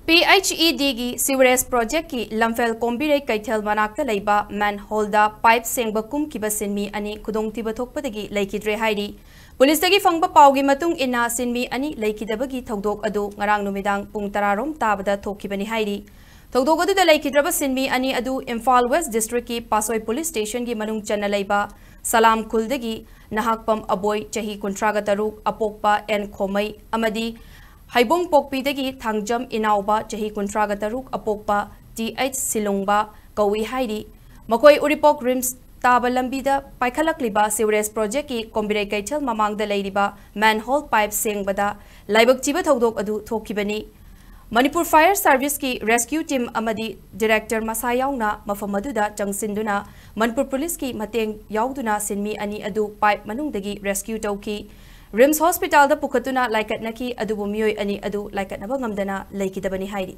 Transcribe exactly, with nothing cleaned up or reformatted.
P H E ꯗꯤꯒꯤ sewerage projectꯀꯤ ꯂꯝꯐꯦꯜ ꯀꯣꯝꯕꯤꯔꯩ ꯀꯩꯊꯦꯜ ꯃꯅꯥꯛꯇ ꯂꯩꯕ manholeꯗ pipe ꯁꯦꯡꯕ ꯀꯨꯝꯈꯤꯕ ꯁꯤꯟꯃꯤ ꯑꯅꯤ ꯈꯨꯗꯣꯡꯊꯤꯕ ꯊꯣꯛꯄꯗꯒꯤ ꯂꯩꯈꯤꯗ꯭ꯔꯦ ꯍꯥꯏꯔꯤ꯫ ꯄꯨꯂꯤꯁꯇꯒꯤ ꯐꯪꯕ ꯄꯥꯎꯒꯤ ꯃꯇꯨꯡ ꯏꯟꯅ, ꯁꯤꯟꯃꯤ ꯑꯅꯤ ꯂꯩꯈꯤꯗꯕꯒꯤ ꯊꯧꯗꯣꯛ ꯑꯗꯨ ꯉꯔꯥꯡ ꯅꯨꯃꯤꯗꯥꯡ ꯄꯨꯡ ꯇꯔꯥ ꯔꯣꯝ ꯇꯥꯕꯗ ꯊꯣꯛꯈꯤꯕꯅꯤ ꯍꯥꯏꯔꯤ꯫ ꯊꯧꯗꯣꯛ ꯑꯗꯨꯗ ꯂꯩꯈꯤꯗ꯭ꯔꯕ ꯁꯤꯟꯃꯤ ꯑꯅꯤ ꯑꯗꯨ ꯏꯝꯐꯥꯜ West Districtꯀꯤ ꯄꯥꯠꯁꯣꯏ Police Stationꯒꯤ ꯃꯅꯨꯡ ꯆꯟꯅ ꯂꯩꯕ ꯁꯂꯥꯝ ꯈꯨꯜꯗꯒꯤ ꯅꯍꯥꯛꯄꯝ ꯑꯕꯣꯏ, ꯆꯍꯤ ꯀꯨꯟꯊ꯭ꯔꯥꯒ ꯇꯔꯨꯛ, ꯑꯄꯣꯛꯄ ꯑꯦꯟ ꯈꯣꯃꯩ, ꯑꯃꯗꯤ ꯍꯩꯕꯣꯡꯄꯣꯛꯄꯤꯗꯒꯤ ꯊꯥꯡꯖꯝ ꯏꯅꯥꯎꯕ, ꯆꯍꯤ ꯀꯨꯟꯊ꯭ꯔꯥꯒ ꯇꯔꯨꯛ, ꯑꯄꯣꯛꯄ ꯇꯤ ꯑꯩꯆ ꯁꯤꯂꯨꯡꯕ ꯀꯧꯏ ꯍꯥꯏꯔꯤ꯫ ꯃꯈꯣꯏ ꯎꯔꯤꯄꯣꯛ ꯔꯤꯝꯁ ꯇꯥꯕ ꯂꯝꯕꯤꯗ ꯄꯥꯏꯈꯠꯂꯛꯂꯤꯕ sewerage projectꯀꯤ ꯀꯣꯝꯕꯤꯔꯩ ꯀꯩꯊꯦꯜ ꯃꯃꯥꯡꯗ ꯂꯩꯔꯤꯕ manhole pipe ꯁꯦꯡꯕꯗ ꯂꯥꯏꯕꯛ ꯊꯤꯕ ꯊꯧꯗꯣꯛ ꯑꯗꯨ ꯊꯣꯛꯈꯤꯕꯅꯤ꯫ ꯃꯅꯤꯄꯨꯔ Fire Serviceꯀꯤ rescue team ꯑꯃꯗꯤ director ꯃꯁꯥ ꯌꯥꯎꯅ ꯃꯐꯝ ꯑꯗꯨꯗ ꯆꯪꯁꯤꯟꯗꯨꯅ ꯃꯅꯤꯄꯨꯔ ꯄꯨꯂꯤꯁꯀꯤ ꯃꯇꯦꯡ ꯌꯥꯎꯗꯨꯅ ꯁꯤꯟꯃꯤ ꯑꯅꯤ ꯑꯗꯨ pipe ꯃꯅꯨꯡꯗꯒꯤ rescue ꯇꯧꯈꯤ꯫ ꯔꯤꯝꯁ ꯍꯣꯁꯄꯤꯇꯥꯜꯗ ꯄꯨꯈꯠꯇꯨꯅ ꯂꯥꯏꯀꯠꯅꯈꯤ, ꯑꯗꯨꯕꯨ ꯃꯤꯑꯣꯏ ꯑꯅꯤ ꯑꯗꯨ ꯂꯥꯏꯀꯠꯅꯕ ꯉꯝꯗꯅ ꯂꯩꯈꯤꯗꯕꯅꯤ ꯍꯥꯏꯔꯤ꯫